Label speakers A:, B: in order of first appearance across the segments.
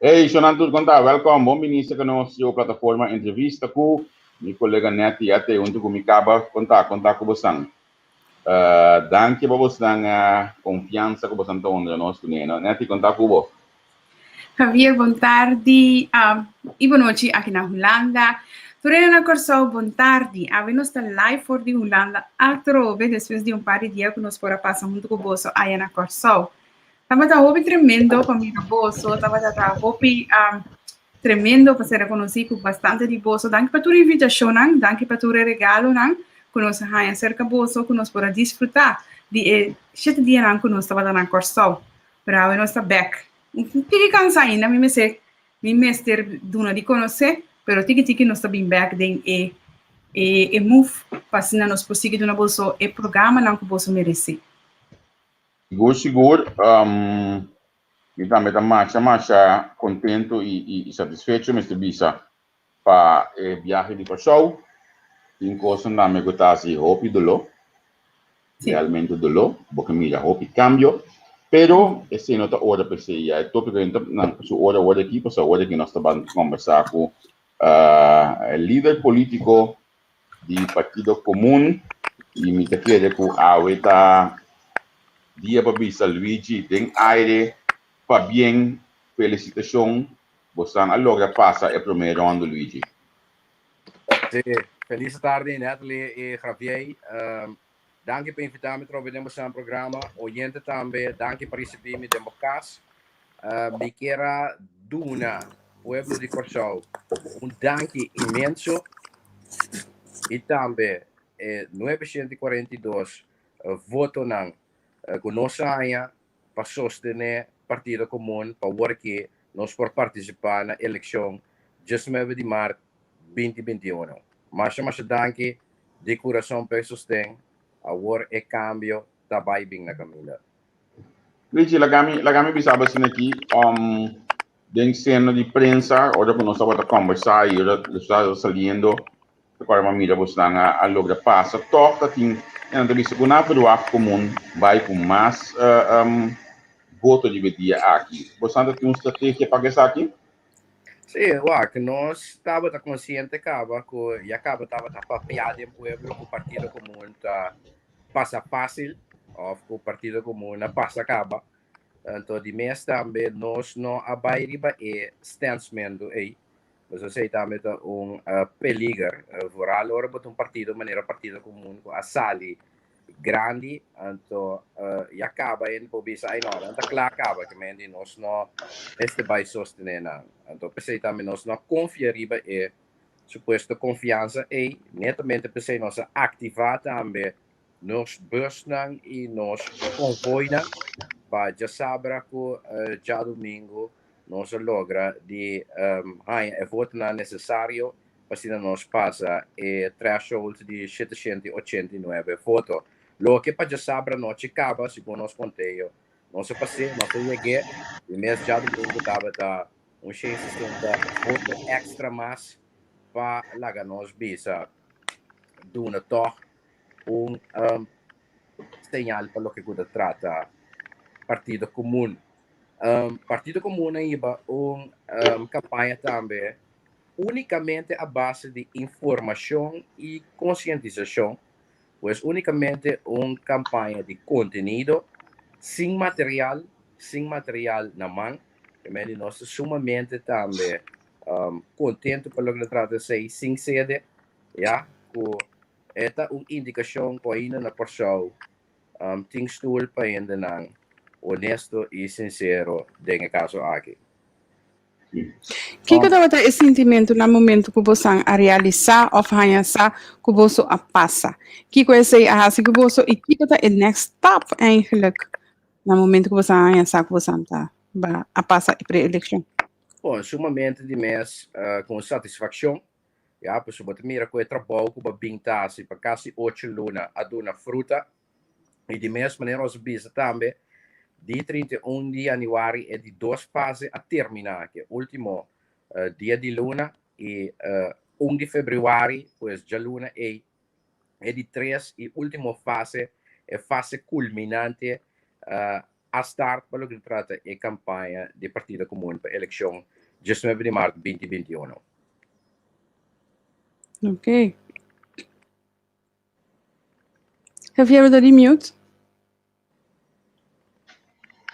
A: Hey, Shonan tur kon ta? Welkom, bon bini serka nos riba plataforma Entrevista ku mi kolega Netty ate huntu ku mi kaba. Kon ta? Kon ta ku bosan? Danki pa bosnan konfiansa ku bosan ta honra nos kuné, no? Netty, kon ta ku bo?
B: Javier, bon tardi i bon nochi aki na Hulanda. Tur hende na Kòrsou, bon tardi. Awe nos ta live for di Hulanda atrobe despues di un par di dia ku nos por a pasa huntu ku boso aya na Kòrsou. Tabata hopi tremendo pa mira boso, tabata ta hopi tremendo pa ser rekonosí ku bastante di boso. Danki pa tur invitashonnan, danki pa tur e regalonan ku nos a haña serka boso, ku nos por a disfrutá di e shete dianan ku nos tabata na Kòrsou. Pero awe nos ta bèk. Un tiki kansá ainda, mi mester mi mester duna di konosé, pero tiki tiki nos ta bin bèk den e e move pa asina nos por sigui duna boso e programanan ku boso meresé.
A: Sigur sigur mi tambe ta masha masha contento y satisfecho mester bisa pa e biahe di Kòrsou. Tin cosnan tambe cu ta haci hopi doló, realmente doló, bo ke mira hopi cambio, pero esey no ta ora pa esey ya. E topico no ta na su ora awor aki, pasobra awor aki nos ta ban combersa cu e lider politico di Partido Komun y mi ta kere cu awe ta dia pa bisa Luigi den aire pabien felicitacion bosan a logra pasa e prome rondo Luigi.
C: Sí, feliz tardi Natalie y Javier. Danki pa invita mi trobe den bosan programa. Oyente tambe, danki pa ricibi mi den bo cas. Mi kier a duna pueblo di Kòrsou un danki inmenso i tambe e 942 votonan ku nos a haña pa sostené Partido Komun pa wor ki nos por partisipá na elekshon 19 di mart 2021. Masha masha danki di kurason pa e sosten, awor e kambio ta bai bin na kaminda.
A: Richie, laga mi, laga mi bisa bo asina aki, den seno di prensa, ora ku nos tabata kombersá i ora nos tabata saliendo, ta kòrda mi a mira bosnan a, a logra pasa, tòg ta tin, nan ta bisa ku nan a verwagt komun bai ku mas voto riba e dia aki. Bosnan ta tin un strategia pa esaki?
C: Sí, wak, nos tabata konsiente kaba ku ya kaba tabata papia den pueblo ku Partido Komun ta pasa fásil òf ku Partido Komun a pasa kaba. Anto di mes tambe nos no a bai riba e stènsmentu ei. Pasobra esei tambe ta un peliger, vooral ora bo ta un partido manera Partido Komun ku a sali grandi, anto ya kaba hende por bisa ay no, nan ta kla kaba, ke men di nos no mester bai sostené nan. Anto p'esei tambe nos no a konfia riba e supuesto konfiansa ei, netamente p'esei nos a aktivá tambe nos busnan i nos konvoinan pa djasabra ku djadumingu nos a logra di haña e votonan nesesario pa asina nos pasa e threshold di 789 voto. Loke pa djasabra nochi kaba, segun nos konteo, nos a pas'é, nos a yeg'é, i mes djadumingu tabata un 160 voto èkstra mas pa laga nos bisa duna tòg un señal pa loke ku ta trata Partido Komun. Partido Komun a hiba un kampaña tambe únikamente a base di informashon i konsientisashon, pues únikamente un kampaña di kontenido, sin material, sin material na man. Di nos ta sumamente tambe kontentu pa loke ta trata esei sin sede, ya ku e ta un indikashon ku ainda na Kòrsou tin stul pa hendenan honesto i sinsero den e kaso aki.
B: Kiko tabata e sintimentu na momentu ku bosan a realisá òf haña sa ku boso a pasa? Kiko esei a hasi ku boso i kiko ta e next stap eigenlijk na momentu ku bosan a haña sa ku bosan ta a pasa e pre-elekshon?
C: Bon, sumamente di mes ku un satisfakshon, ya, pasobra bo ta mira ku e trabou ku bo a bin ta hasi pa kasi ocho luna a duna fruta. I di mes manera nos a bisa tambe, di 31 di januari e di dos fase a termina, ke ultimo dia di luna, i 1 di februari, pues djaluna ei, e di tres i ultimo fase, e fase kulminante. A start pa loke ta trata e kampaña di Partido Komun pa elekshon diesnuebe di mart binti binti uno.
B: Ok. Javier, bo ta di mute.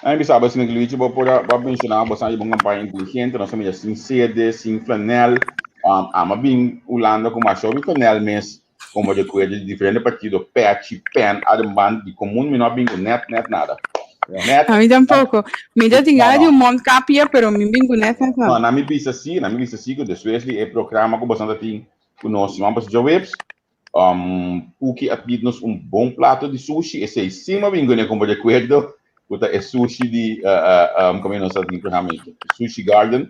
A: Ami bisa bo Señor Luigi bo por a bo a menciona bo sa un campaña inteligente nos a mira sin sede sin flanel um, ama bin Hulanda cu masha hopi flanel mes como recuerdo di diferente partido pechi pen armband di comun mi no a bin cu net net nada net
B: A mi tampoco. Mi ta tin gana di un mondkapje, pero mi bin cu net net
A: no
B: nada.
A: na mi bisa si na mi bisa si cu despues di e programa cu boso ta tin cu nos siman pasa djaweps Um, Puki a pidi nos un bon plato di sushi, esei sí m'a bin kuné como recuerdo, ku ta e sushi di, uh, uh, um, kaminda nos a tin programa Sushi Garden.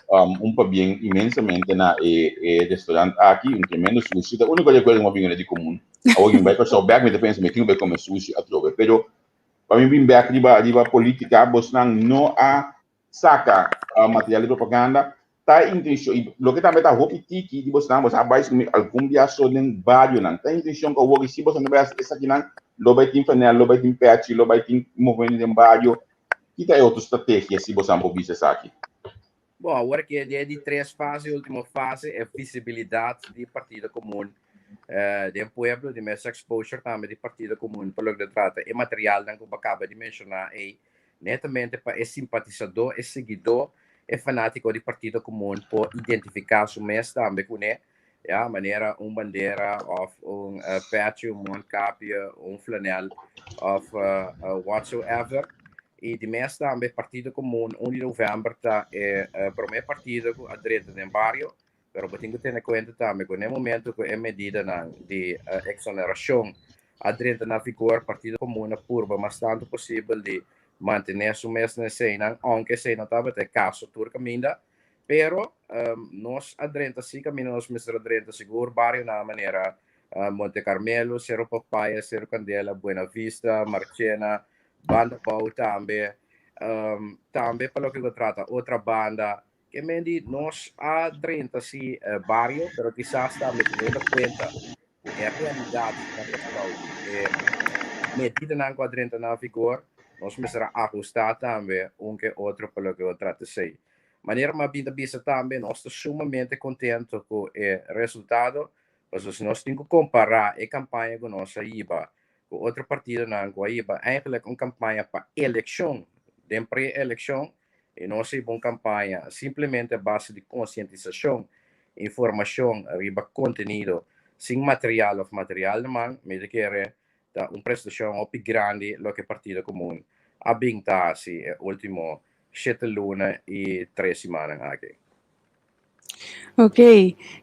A: Um, un pabien inmensamente na e, e restaurant aki, un tremendo sushi. Ta único recuerdo ku m'a bin kuné di komun. Awor mi bai Kòrsou bèk, mi ta pensa mi tin ku bai kome sushi atrobe. Pero pa mi bin bèk riba, riba polítika, bosnan no a saka material di propaganda ta intencion y loke tambe ta hopi tiki di bosnan bos a bai sumi algun bia so den barionan ta intencion ku awor si boso no bai hasi esakinan lo bai tin fanel lo bai tin pechi lo bai tin movemento den bario ki ta e otro strategia si bosan por bisa esaki.
C: Bon, awor ke den di tres fase, ultimo fase, e visibilidad di Partido Komun den pueblo, di mes exposure tambe di Partido Komun pa loke ta trata e materialnan ku bo a kaba di menshoná ei. Netamente pa e simpatisadó, e siguidó, e fanátiko di Partido Komun por identifiká su mes tambe kuné, ya, manera un bandera òf un pèchi, un mondkapje, un flanèl òf whatsoever. I di mes tambe Partido Komun un di novèmber ta e promé partido ku a drenta den bario, pero bo tin ku tene kuenta tambe ku n'e momento ku e medidanan di eksonerashon a drenta na vigor, Partido Komun a purba mas tantu posibel di mantené su mes na eseinan, ounke esei no tabata e kaso tur kaminda. Pero nos a drenta sí kaminda nos mester a drenta, sigur barionan manera Monte Carmelo, Sero Papaya, Sero Candela, Buena Vista, Marchena, Banda Bou tambe. Tambe pa loke ta trata otra banda, Ke men di nos a drenta si bario, pero kisas tambe teniendo kuenta ku e realidat na Kòrsou, e medidanan ku a drenta na vigor, nos mester a ahustá tambe un ke otro pa loke bo trata esei. Manera mi a bin ta bisa tambe, nos ta sumamente kontento ku e resultado, pasobra si nos tin ku kompará e kampaña ku nos a hiba ku otro partidonan ku a hiba eigenlijk un kampaña pa elekshon, den pre-elekshon, E nos a hiba un kampaña simplemente a base di konsientisashon, informashon riba kontenido sin material òf material na man, mi ta kere ta un prestashon hopi grandi loke Partido Komun a bin ta hasi e último shete luna i tres simannan aki.
B: Ok,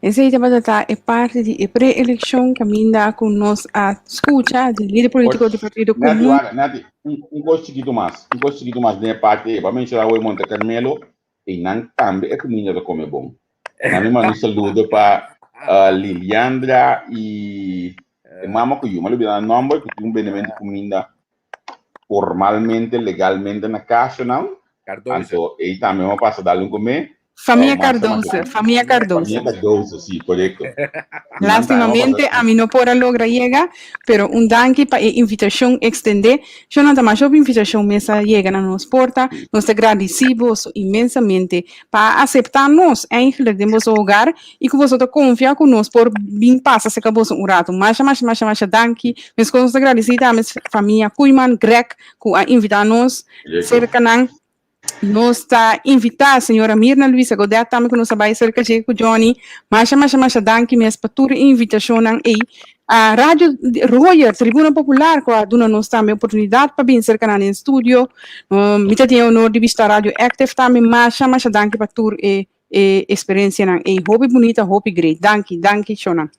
B: esei tabata ta e parti di e pre-elekshon kaminda ku nos a skucha di lider polítiko di Partido
A: Nati,
B: Komun.
A: wak, Nati, un, un kos chikitu mas, un kos chikitu mas den e parti ei. Bo a menshoná awe Monte Carmelo, einan tambe e kuminda ta kome bon. Na mi manda un saludo pa uh, Liliandra i e mama ku yu. Mi a lubida nan nòmber, ku tin un bendemento di kuminda formalmente, legalmente na kashonan.
C: Cardozo.
A: Anto ei tambe mi a pasa dal un comé.
B: Famia
A: Oh, masa,
B: Cardozo,
A: masa.
B: famia Cardozo.
A: Famia Cardozo, sí, correcto.
B: Lastimamente a mi no por a logra yega, pero un danki pa e invitacion extende. Shona ta masha hopi invitacion mes a yega na nos porta. Nos ta gradici boso inmensamente pa a acepta nos eigenlijk den boso hogar y cu boso ta confia cu nos por bin pasa cerca boso un rato. Masha, masha, masha, masha danki. Mescos nos ta gradici tambe famia Koeiman, Greg, cu a invita nos cerca nan. Nos ta invita señora Mirna Luisa Godet tambe cu nos a bay cerca dje cu Johnny. Masha, masha, masha danki mes pa tur e invitacionnan ey. A Radio Royer, Tribuna Popular, cu a duna nos tambe oportunidad pa bin cerca nan den studio. Mi ta tin e honor di bishita Radio Active tambe. Masha, masha danki pa tur e e experiencianan ey. Hopi bunita, hopi great. Danki, danki Shona.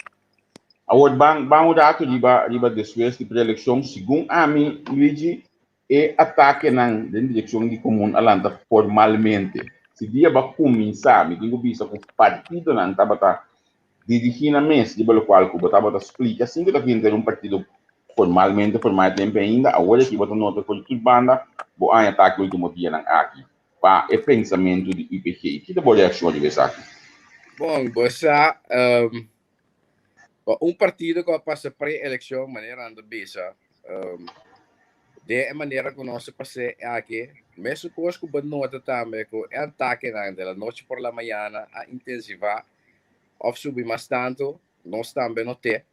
A: Awor ban ban un rato riba riba despues di preeleccion. Segun ami, Luigi, e atakenan den direccion di comun a lanta formalmente. Si dia bo a cuminsa, mi tin cu bisa cu partidonan tabata dirigi nan mes riba locual cu bo tabata splica sin cu ta hinter un partido formalmente forma e tempo ainda. Awor aki bo ta nota cu di tur banda bo haña atake ultimo dianan aki. pa e pensamentu di UPG. Ki ta bo reakshon riba esaki?
C: Bon, bo sa, um, pa un partido ku a pasa pre-elekshon, manera nan ta bisa, um, Den e manera ku nos a pas'é aki, mesun kos ku bo nota tambe ku e atakenan de la noche por la mañana a intensivá òf subi mas tantu, nos tambe not'é.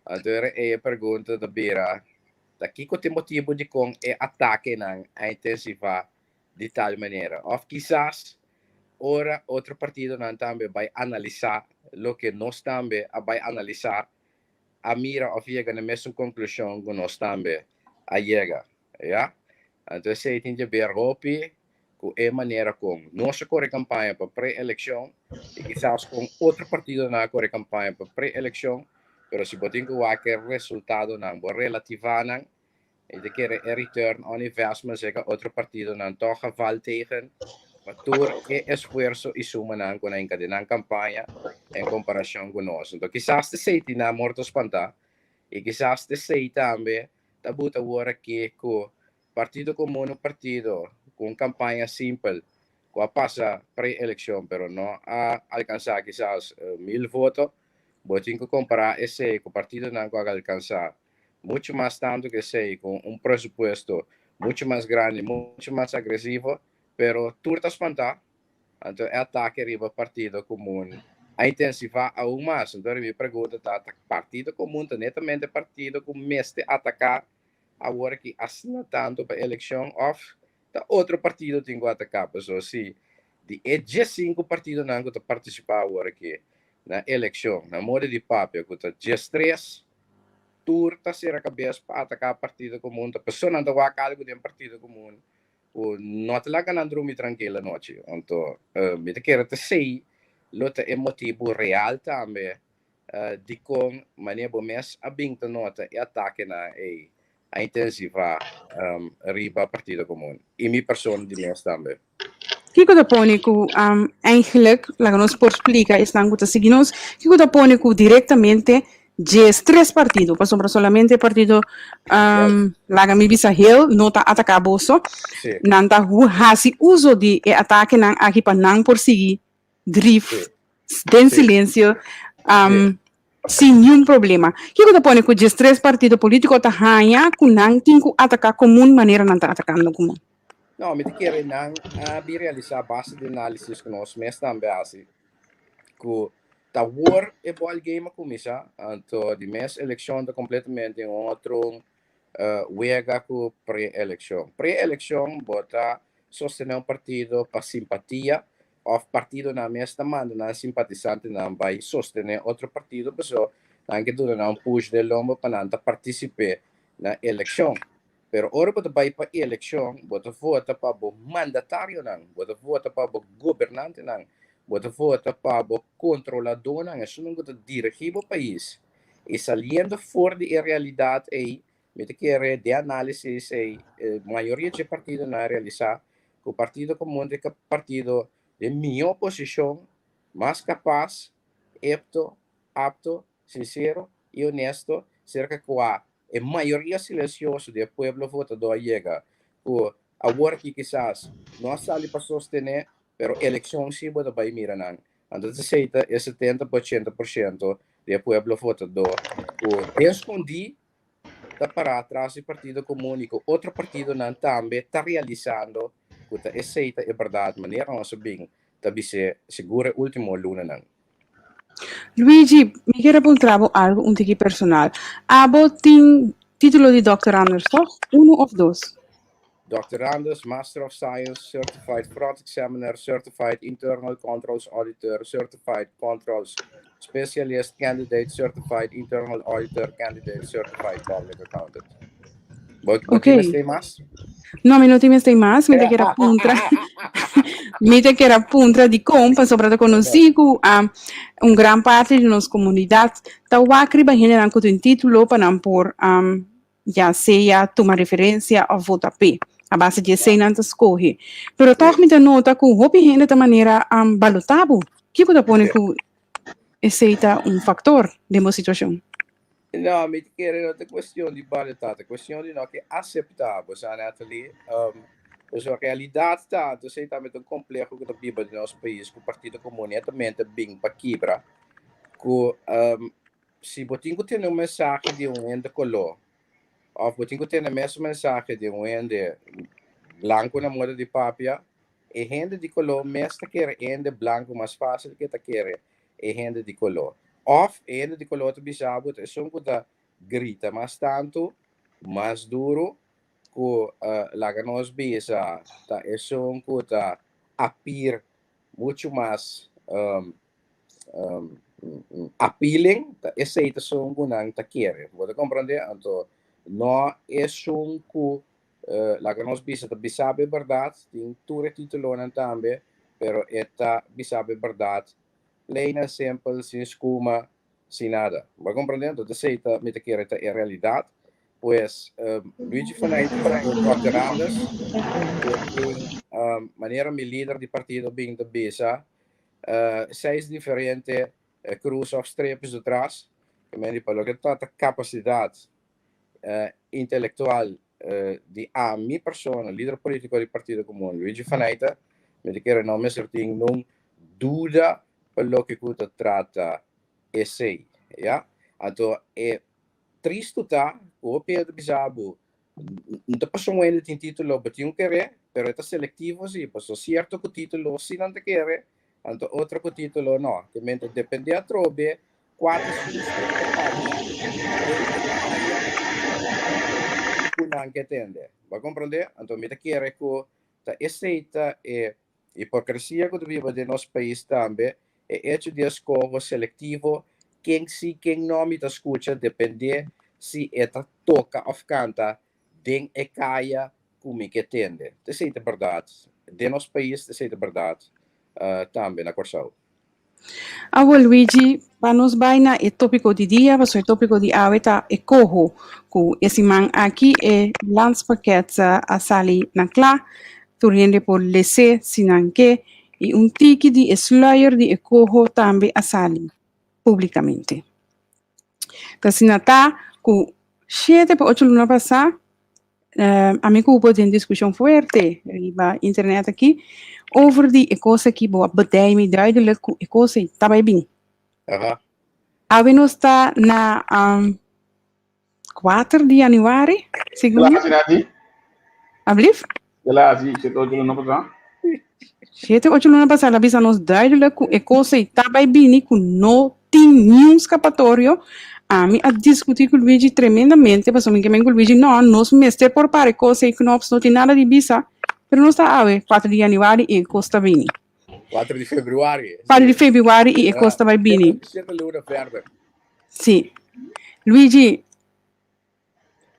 C: Anto era e pregunta ta bira, ta kiko ta e motibu dikon e atakenan a intensivá di tal manera? Òf kisas ora otro partidonan tambe bai analisá loke nos tambe a bai analisá, a mira òf yega na mesun konklushon ku nos tambe a yega, ya. Anto esei tin di ber hopi ku e manera kon nos a kore kampaña pa pre-elekshon i kisas kon otro partidonan a kore kampaña pa pre-elekshon, pero si bo tin ku wak e resultadonan, bo relativá nan I ta kere e return on investment seka otro partidonan tog a val tegen pa tur e esfuerso i sumanan ku nan hinka den nan kampaña en komparashon ku nos. Anto kisas ta esei tin nan morto spantá i kisas ta esei tambe ta buta awor aki ku Partido Komun un partido ku un kampaña simpel ku a pasa pre-elekshon pero no a alkansá kisas mil voto, bo tin ku kompará esei ku partidonan ku a alkansá mucho mas tanto ke esei ku un presupuesto mucho mas grandi, mucho mas agresivo, pero tur ta spantá, anto e atake riba Partido Komun a intensivá aun mas. Anto mi pregunta ta, ta Partido Komun ta netamente partido ku mester ataká awor aki asina tanto pa elekshon òf ta otro partido tin ku ataká? Pasobra si di e diesinku partidonan ku ta partisipá awor aki na elekshon, na moda di papia ku ta diestres, Tur ta sera kabes pa ataká Partido Komun. Ta personanan ta wak algu den Partido Komun ku no ta laga nan drumi trankil anochi. Anto mi ta kere ta esei lo ta e motibu real tambe dikon manera bo mes a bin ta nota e atakenan ei a intensivá riba Partido Komun i mi persona di mes tambe.
B: Kiko ta pone ku eigenlijk, laga nos por splika esnan ku ta sigui nos, kiko ta pone ku direktamente djes tres partido, pasobra solamente e partido laga mi bisa heel no ta ataká boso, nan ta hasi uso di e atakenan aki pa nan por sigui drif den silensio sin niun problema. Kiko ta pone ku djes tres partido polítiko ta haña ku nan tin ku ataká komun manera nan ta atakando komun?
C: No, mi ta kere nan a bin realisá base di análisis ku nos mes tambe hasi ku ta wor e ball game a kuminsá, anto di mes elekshon ta kompletamente un otro wega ku pre-elekshon. Pre-elekshon bo ta sostené un partido pa simpatia òf partidonan mes ta manda nan simpatisantenan bai sostené otro partido pasobra nan ke duna nan un push den lomba pa nan ta partisip'é na elekshon. Pero ora bo ta bai pa elekshon, bo ta vota pa bo mandatarionan, bo ta vota pa bo gobernantenan, bo ta vota pa bo kontroladónan, esunnan ku ta dirigí bo pais. I saliendo for di e realidat ei, mi ta kere den análisis ei, mayoria dje partidonan a realisá ku Partido Komun ta e partido den mihó posishon, mas kapas, epto, apto, sinsero i honesto serka kua e mayoria silensioso di e pueblo votadó a yega ku awor aki kisas no a sali pa sostené, pero elekshon si bo ta bai mira nan. Anto ta esei ta e setenta pa ochenta por shento di e pueblo votadó ku den skondí ta pará tras di Partido Komun i ku otro partidonan tambe ta realisando ku ta esei ta e bèrdat manera nos a bin ta bis'é sigur e último lunanan.
B: Luigi, mi kier a puntra bo algo un tiki personal. Abo tin titulo di doctorandus toch? Uno of dos?
C: Doctorandus, Master of Science, Certified Fraud Examiner, Certified Internal Controls Auditor, Certified Controls Specialist Candidate, Certified Internal Auditor Candidate, Certified Public Accountant. Bo, bo tin mester mas?
B: No, mi no tin mester mas. Mi ta kier a puntra. mi ta kier a puntra di kon, pasobra ta konosí ku um, un gran parti di nos komunidat ta wak riba hendenan ku tin título pa nan por um, ya sea tuma referensia òf vota p'e. A base di esei nan ta skohe. Pero tòg mi ta nota ku hopi hende ta manera um, balotá bo. Kiko ta pone ku esei ta un faktor den bo situashon?
C: No, mi ta kere no ta cuestion di balotá, ta cuestion di no ke aceptá, bo sa Nathalie. Um, pasobra realidad ta, anto esei tambe ta un compleho cu ta biba den nos pais, cu Partido Comun netamente bin pa kibra, cu um, si bo tin cu tene un mensahe di un hende coló, Òf bo tin ku tende mesun mensahe di un hende blanku na moda di papia, e hende di koló mes ta kere e hende blanku mas fásil ke ta kere e hende di koló. Òf e hende di koló ta bisa bo ta esun ku ta grita mas tantu, mas duru, ku laga nos bisa ta esun ku ta appear muchu mas appealing, ta esei ta esun ku nan ta kere. Bo ta komprendé? Anto no esun ku laga nos bisa ta bisa bo e bèrdat, tin tur e titulonan tambe, pero e ta bisa bo e bèrdat plain and simple, sin skuma, sin nada. Bo a komprendé? Anto esei ta mi ta kere ta e realidat. Pues Luigi Faneyte ta un doctorandus ku tin manera mi lider di partido bin ta bisa seis diferente krus òf strepes detras, ke men di pa loke ta trata kapasidat intelektual di ami persona, lider politiko di Partido Komun, Luigi Faneyte, mi ta kere no mester tin nun duda pa loke ku ta trata esei, ya. Anto e Tristu ta ku hopi hende ta bisa bo, N ta pasó un hende tin título, bo tin un kere, pero e ta selektivo si, pasobra sierto ku título si nan ta kere, anto otro ku título no. Te men ta dependé atrobe kua ta su ku ta papia den e área ku nan ke tende. Bo a komprondé? Anto mi ta kere ku ta esei ta e Hipocresia cu ta biba den nos pais tambe, e hecho di escoho selectivo, ken si ken no mi ta scucha depende si e ta toca of canta den e caya cu mi ke tende. Esey ta berdad den nos pais, esey ta berdad tambe na Corsou.
B: Awor Luigi, pa nos bai na e tópiko di dia, pasobra e tópiko di awe ta e koho ku e siman aki e landspakket a sali na kla, tur hende por les'é si nan ke, i un tiki di e sluier di e koho tambe a sali públikamente. Ta asina ta ku shete pa ocho luna pasá Ami ku bo den diskushon fuerte riba internet aki over di e kos aki bo a bedei mi duidelijk ku e kos ei ta bai bin.
C: Aha.
B: Awe nos ta na um, 4 di januari, segun mi.
A: Kila Nati?
B: Ablief?
A: Kila si shete ocho luna pasá?
B: Shete ocho luna pasá el a bisa nos duidelijk ku e kos ei ta bai bini ku no tin niun skapatorio. Ami a diskutí ku Luigi tremendamente pasobra mi ke men ku Luigi no, nos mester por para e kos ei Knops no tin nada di bisa, pero nos ta awe kuater di yanüari i e kos ta bini.
C: Kuater di februari.
B: Kuater di februari i e kos ta bai bini.
C: Shete luna verder.
B: Sí. Luigi,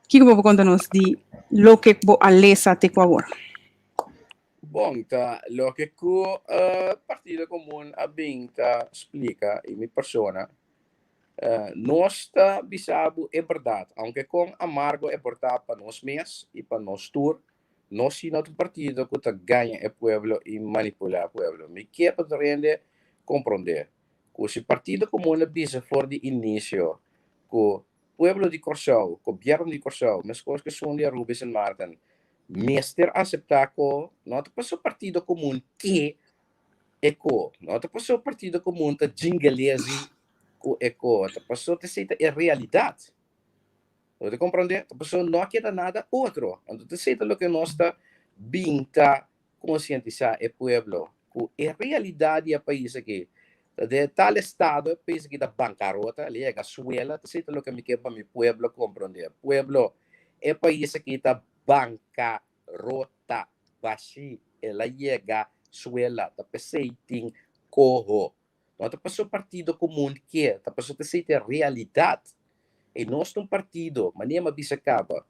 B: Kiko bo por konta nos di loke bo a lesa te ku awor?
C: Bon, ta loke ku Partido Komun a bin ta splika i mi persona, nos ta bisa bo e bèrdat, aunke kon amargo e por ta pa nos mes i pa nos tur, nos si no ta un partido ku ta gaña e pueblo i manipulá e pueblo. Mi ke pa tur hende komprondé ku si Partido Komun a bisa for di inisio ku Pueblo di Kòrsou, Gobièrnu di Kòrsou, meskos ku esun di Aruba i Sint Maarten, mester aseptá ku no ta pasobra Partido Komun ke e ko, no ta pasobra Partido Komun ta djingelezi ku e ko, ta pasobra ta esei ta e realidat. Bo ta komprondé? Ta pasobra no a keda nada otro. Anto ta esei ta loke nos ta bin ta konsientisá e pueblo ku e realidat di e pais aki ta den tal estado e pais aki ta bankarota, el a yega suela, ta esei ta loke mi ke pa mi pueblo komprondé. Pueblo, e pais aki ta bankarota, bashí, el a yega suela, ta p'esei tin koho. No ta pasobra Partido Komun ke, ta pasobra ta esei ta e realidat. E nos ta un partido, manera mi a bisa kaba,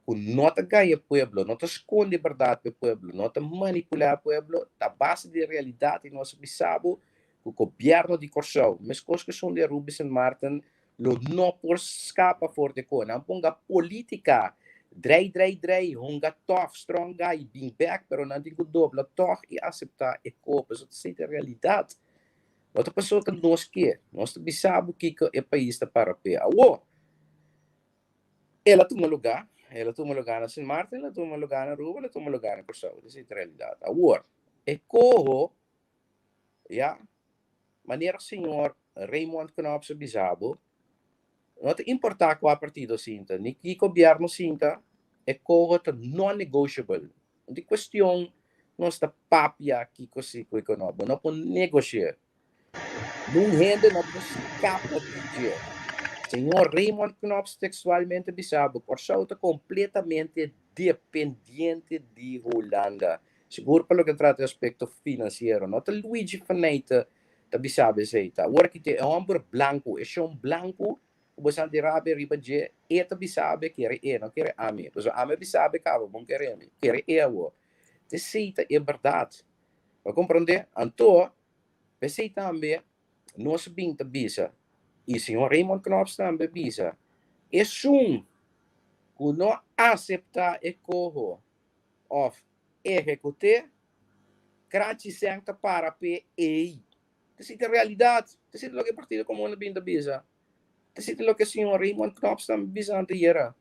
C: ku no ta gaña e pueblo, no ta skonde e bèrdat pa e pueblo, no ta manipulá e pueblo, ta a base di e realidat i nos a bisa bo ku gobièrnu di Kòrsou, meskos ku esun di Aruba i Sint Maarten, lo no por skapa for di e kos. Nan ponga polítika, drei, drei, drei, hunga tòf, strong guy, bin bèk, pero nan tin ku dobla tòg i aseptá e kos, pasobra ta esei ta e realidat. No ta pasobra ta nos ke, nos ta bisa bo kiko e pais ta para p'e. Awor, el a tuma lugá, el a tuma lugá na Sint Maarten, el a tuma lugá na Aruba, el a tuma lugá na Kòrsou. Esei ta e realidat. Awor, e koho, ya, manera señor Raymond Knops a bisa bo, No ta importá kua partido sinta, ni ki gobièrnu sinta, e koho ta non-negotiable. No tin kuestion nos ta papia kiko si ku kiko no. Bo no por negoshia. Nun hende no por skapa di dje. Señor Raymond Knops tekstualmente bisa bo, Kòrsou ta kompletamente dependiente di Hulanda. Sigur pa loke trata e aspekto finansiero. No ta Luigi Faneyte ta bisa bo esei. Ta awor ki tin e hòmber blanku, e shon blanku ku bo san di rabia riba dje, e ta bisa bo kere e, no kere ami. Pasobra ami a bisa bo kaba, bo no kere mi, kere e awor. Esei ta e bèrdat. Bo a komprondé? Anto, p'esei tambe nos bin ta bisa, i señor Raymond Knops tambe bisa, esun ku no aseptá e koho òf ehekut'é, krachi sèn ta para p'e ei. Esei ta realidat. Esei ta loke Partido Komun a bin ta bisa. Esei ta loke señor Raymond Knops tambe bisa anteyera.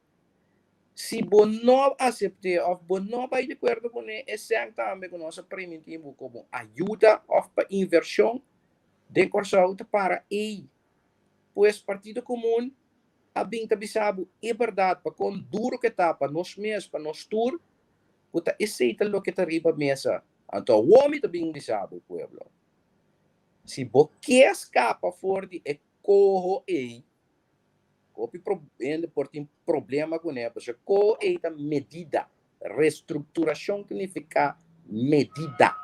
C: Si bo no asept'é òf bo no bai di akuerdo kuné, e sèn tambe ku nos a primintí bo komo ayuda òf pa invershon den Kòrsou ta para ei. Pues Partido Komun a bin ta bisa bo e bèrdat pa kon duru ku e ta pa nos mes, pa nos tur, ku ta esei ta loke ta riba mesa. Anto awor mi ta bin bisa bo, pueblo, si bo ke skapa for di e koho ei, Hopi hende por tin problema kuné, pasobra ko ei ta medida. Restrukturashon ta nifiká medida.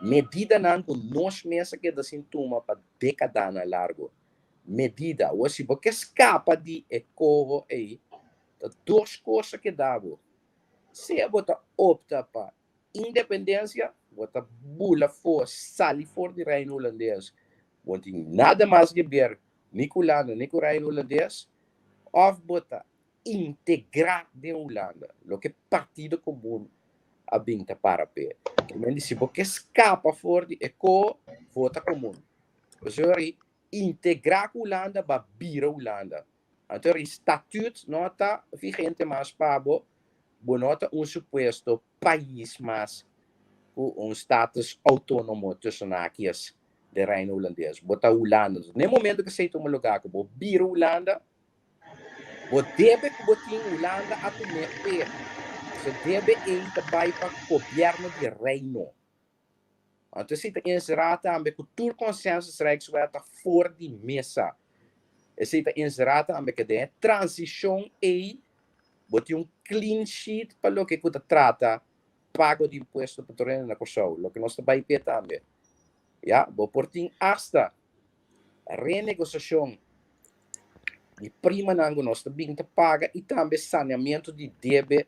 C: Medidanan ku nos mes a keda sin tuma pa dékadanan largu. Medida. Awor si bo ke skapa di e koho ei, ta dos kos a keda bo. Sea bo ta opta pa independensia, bo ta bula for, sali for di Reino Hulandes. Bo no tin nada mas di ber ni ku Hulanda ni ku Reino Hulandes, òf bo ta integrá den Hulanda, loke Partido Komun a bin ta para p'e. Kimen di si bo ke skapa for di e ko, vota Komun. Pasobra integrá ku Hulanda ba bira Hulanda. Anto e statuut no ta vigente mas pa bo, bo no ta un supuesto pais mas ku un status outónomo tussen haakjes den Reino Hulandes. Bo ta Hulanda. Na e momento ku esei tuma lugá ku bo bira Hulanda, bo debe ku bo tin Hulanda a tum'é p'e. So debe ei ta bai pa gobièrnu di Reino. Anto esei ta enserá tambe ku tur consensus Rijkswet ta for di mesa. Esei ta enserá tambe ku den e transishon ei bo tin un clean sheet pa loke ku ta trata pago di impuesto pa tur hende na Kòrsou, loke nos ta bai p'e tambe. Ya, bo por tin asta renegosiashon di primanan ku nos ta bin ta paga i tambe saneamentu di debe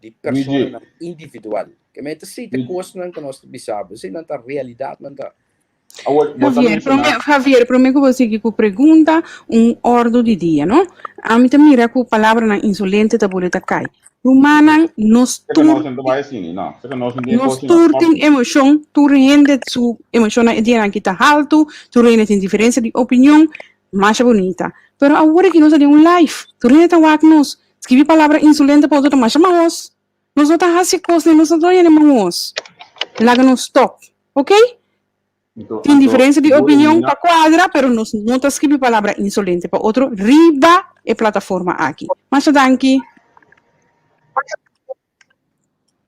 C: di personanan individual. Ke men ta sita kosnan ku nos ta bisa bo, eseinan ta realidatnan ta.
A: Awor, bo ta
B: Javier,
A: menshoná.
B: prome, Javier, prome ku bo sigui ku pregunta, un ordu di dia, no? Ami ta mira ku palabranan insolente ta bole ta kai. Rumannan, nos
A: Seka nos
B: tur,
A: no ta bai asina, no. Seka nos no tin e
B: nos
A: kos asina.
B: tur tin emoshon, tur hende su emoshonnan e dianan aki ta haltu, tur hende tin diferensia di opinion, masha bunita. Pero awor aki nos ta den un live, tur hende ta wak nos. Skibi palabra insolente pa otro ta masha mahos. Nos no ta hasi kos ni nos no ta doña ni mahos. Laga nos stop, ok?
A: Anto,
B: Tin
A: anto,
B: diferensia di
A: bo
B: opinion
A: elimina.
B: pa kuadra, pero nos no ta skibi palabra insolente pa otro riba e plataforma aki. Masha danki.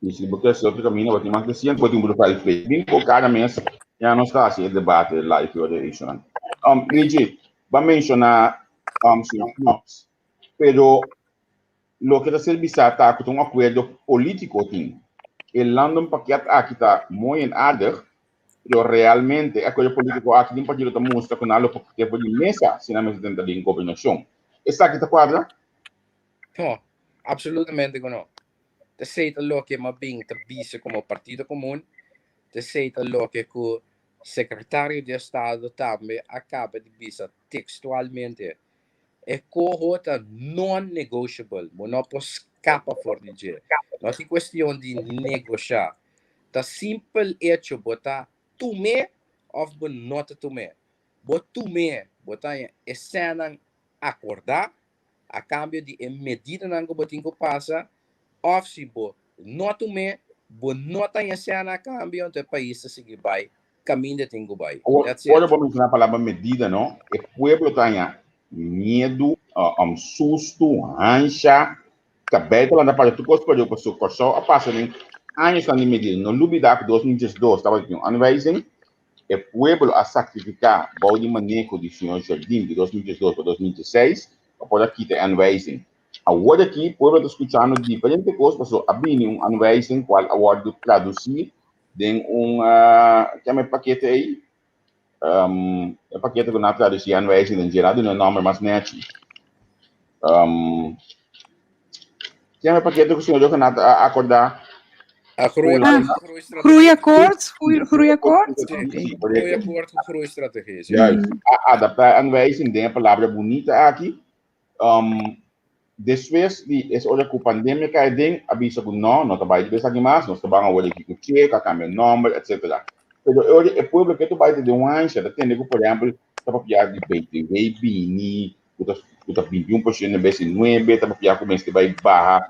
A: I si bo ke hasi otro kaminda, bo tin mas desiente, bo tin un grupo LP. Bin ku kada mes ya nos ta hasi e debate live riba e issuenan. Um, Luigi, bo a menshoná um, señor Knops, pero loke ta ser bisá ta ku ta un akuerdo polítiko tin. E landenpakket aki ta mooi en aardig, pero realmente e akuerdo polítiko aki tin partido ta mustra ku nan lo por kite for di mesa si nan mester tenta den gobernashon. Esaki ta kuadra?
C: No, absolutamente ku no. T'esei ta loke m'a bin ta bisa komo Partido Komun, t'esei ta loke ku Sekretario di Estado tambe a kaba di bisa tekstualmente. E koho ta non-negotiable, bo no por skapa for di dje. No tin kuestion di negoshá. Ta simpel echo bo ta tum'é òf bo no ta tum'é. Bo tum'é, bo ta haña e sènnan akordá a kambio di e medidanan ku bo tin ku pasa òf si bo no tum'é, bo no ta haña sèn a kambio, anto e pais ta sigui bai kaminda e tin ku bai.
A: Awor,
C: That's it.
A: ora bo menshoná palabra medida, no? E pueblo ta haña miedu. Sustu, hansha, kabei ta lanta para tur kos perdió pasobra Kòrsou a pasa den añosnan di medida. No lubidá ku 2012 tabatin un aanwijzing, e pueblo a sakrifiká bou di maneho di señor Jardim di 2012 pa 2016 pa por a kita e aanwijzing. Awor aki pueblo ta skuchando diferente kos pasobra a bini un aanwijzing kual a wòrdu tradusí den un, ke yama e pakete ei? Um, e pakete ku nan tradusi aanwijzing den dje, nan duna e nòmber mas nèchi. Um, ken e pakete ku señor Johanat a akordá?
C: A groei,
B: Ah,
C: groeistrategie.
B: Groeiakkoord? Groeiakkoord?
C: Sí,
B: Oké.
A: Sí, correcto.
C: Groeiakkoord ku groeistrategie. Sí.
A: Juist. A adaptá e aanwijzing den e palabra bunita aki. Um, despues di es ora ku pandemia kai den, a bisa ku no, no ta bai di esaki mas, nos ta ban awor aki ku chek, a kambia nòmber, etsetera. Pero e ora e pueblo ke ta bai ta den un ansha, ta tende ku por ehèmpel ta papia di BTW bini, ku ta ku ta 21% en bes di nuebe, ta papia ku mester bai baha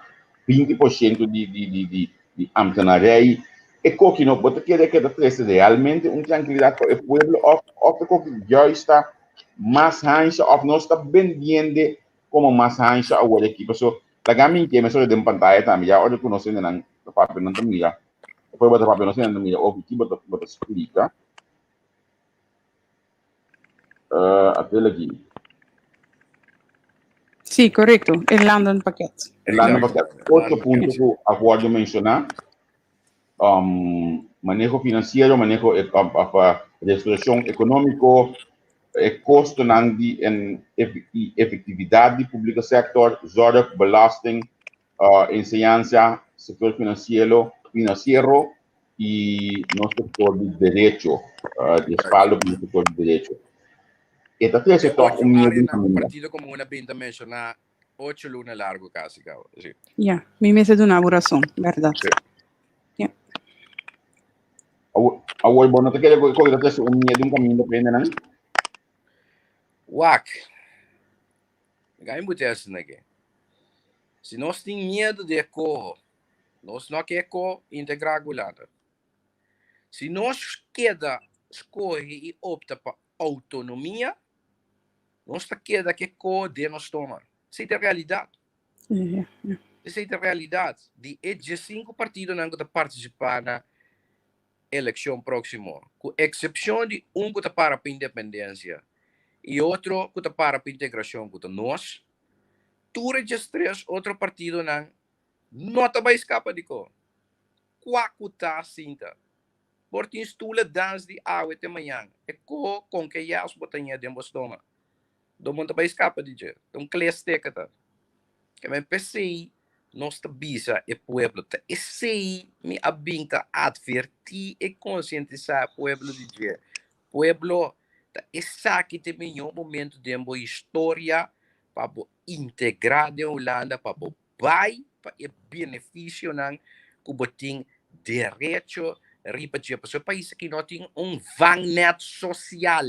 A: 20% di di di di di ambtenarij. E koki no, bo ta kere ke ta trese realmente un trankilidat pa e pueblo òf òf e koki juist ta mas hansha òf nos ta bendiende komo mas hansha awor aki paso laga mi ke mesora den pantaya tambe ya ora ku nos hendenan ta papia nan ta mira despues bo ta papia nos hendenan ta mira oki ki bo ta bo ta splika atel aki.
B: Sí, korekto, e landenpakket.
A: E landenpakket. Otro punto ku a wòrdu menshoná maneho finansiero, maneho pa restaurashon ekonómiko, e kostonan di i efektividat di publike sektor, zorg, belasting, enseñansa, sektor finansiero i nos sektor di derecho, respaldo pa nos sektor di derecho. E ta trese tòg un miedu
C: Áreanan ku Partido Komun a bin ta menshoná Ocho luna largo casi caba, sí.
B: Ja, mi mester duna bo rason, berdad.
C: Sí.
B: Ja.
A: Awor, awor bo no ta kere ku e ta trese un miedu un kaminda pa hendenan?
C: Wak, mi ka mi buta esaki aki. Si nos tin miedu di e koho, nos no ke ko integrá ku Hulanda. Si nos keda skohe i opta pa outonomia, nos ta keda ke ko den nos stoma. Esei ta e realidat. Esei ta e realidat di e diesinku partidonan ku ta partisipá na elekshon próksimo, ku eksepshon di un ku ta para pa independensia i otro ku ta para pa integrashon ku ta nos, tur e diestres otro partidonan no ta bai skapa di ko. Kua ku ta sinta. Por tin stula dans di awe te mañan. E ko kon ke yas bo ta ña den bo stoma. Do bo no ta bai skapa di dje. Ta un kles teka ta. Ke men p'esei nos ta bisa e pueblo. Ta esei mi a bin ta atvertí e konsientisá e pueblo di dje. Pueblo, ta esaki ta e mihó momento den bo historia pa bo integrá den Hulanda, pa bo Bai pa e beneficionan cu bo tin derecho riba dje. Pasobra e pais aki no tin un vangnet social.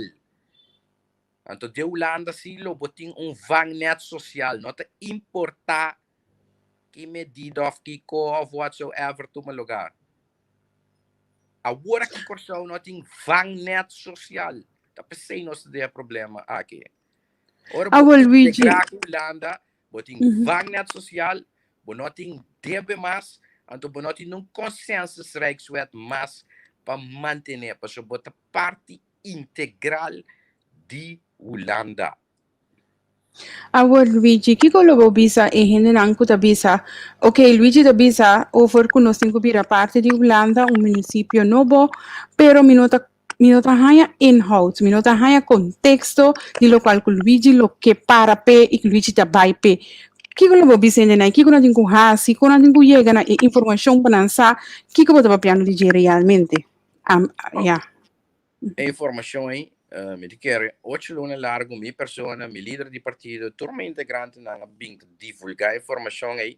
C: Anto den Hulanda si lo bo tin un vangnet social. No ta importa ki medida of kico of whatsoever tuma lugar. Awor aki Corsou no tin vangnet social. Ta pesey nos ta den e problema aki. Ora bo
B: Awor Luigi.
C: integra cu Hulanda, Bo tin vangnet sosial, bo no tin debe mas, anto bo no tin un consensus Rijkswet mas pa mantené, pasobra bo ta parti integral di Hulanda.
B: Awor Luigi, kiko lo bo bisa e hendenan ku ta bisa, ok, Luigi ta bisa over ku nos tin ku bira parti di Hulanda, un munisipio nobo, pero mi no ta Mi no ta haña inhoud, mi no ta haña konteksto di lokual ku Luigi lo ke para p'e i ku Luigi ta bai p'e. Kiko lo bo bisa hende nan? Kiko nan tin ku hasi? Kon nan tin ku yega na e informashon pa nan sa kiko bo ta papiando di dje realmente? Am, ya.
C: E informashon ei, mi ta kere ocho luna largu mi persona, mi lider di partido, tur mi integrantenan a bin ta divulgá e informashon ei.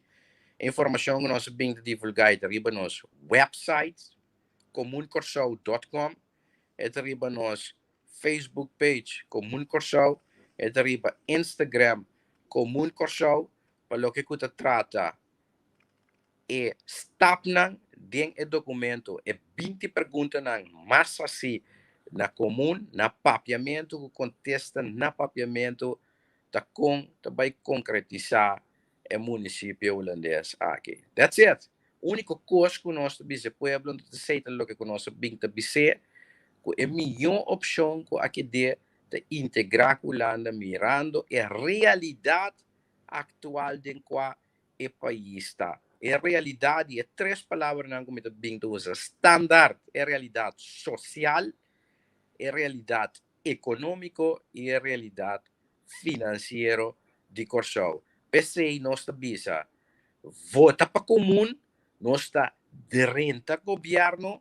C: E informashon ku nos a bin ta divulgá ei ta riba nos website, komunkorsou dot com, e ta riba nos Facebook page Komun Kòrsou, e ta riba Instagram Komun Kòrsou pa loke ku ta trata e stapnan den e dokumento, e 20 preguntanan mas hasi na komun, na papiamentu ku kontesta na papiamentu. ta kon ta bai konkretisá e munisipio hulandes aki. That's it. Úniko kos ku nos ta bisa e pueblo ta esei ta loke ku nos a bin ta bis'é, ku e mihó opshon ku a ked'é ta integrá ku Hulanda mirando e realidat aktual den kua e pais ta. E realidat di e tres palabranan ku mi ta bin ta usa standaard, e realidat sosial, e realidat ekonómiko i e realidat finansiero di Kòrsou. P'esei nos ta bisa, vota pa komun, nos ta drenta gobièrnu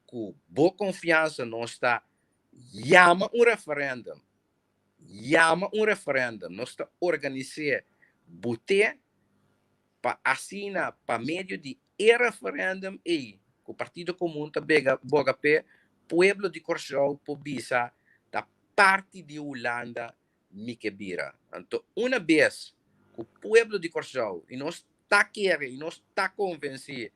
C: ku bo konfiansa, nos ta yama un referèndum, yama un referèndum, nos ta organis'é but'é pa asina pa medio di e referèndum ei ku Partido Komun ta bega boga p'e, pueblo di Kòrsou por bisa ta parti di Hulanda mi ke bira. Anto una bes ku pueblo di Kòrsou i nos ta kere i nos ta konvensí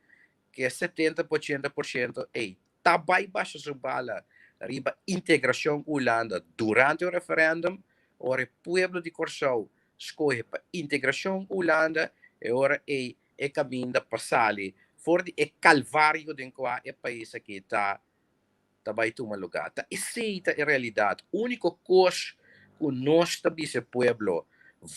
C: ku e setenta pa ochenta por shento ei ta bai basha su bala riba integrashon ku Hulanda durante un referèndum, ora e pueblo di Kòrsou skohe pa integrashon ku Hulanda, e ora ei e kaminda pa sali for di e kalvario den kua e pais aki ta ta bai tuma lugá. Ta esei ta e realidat. Úniko kos ku nos ta bisa e pueblo,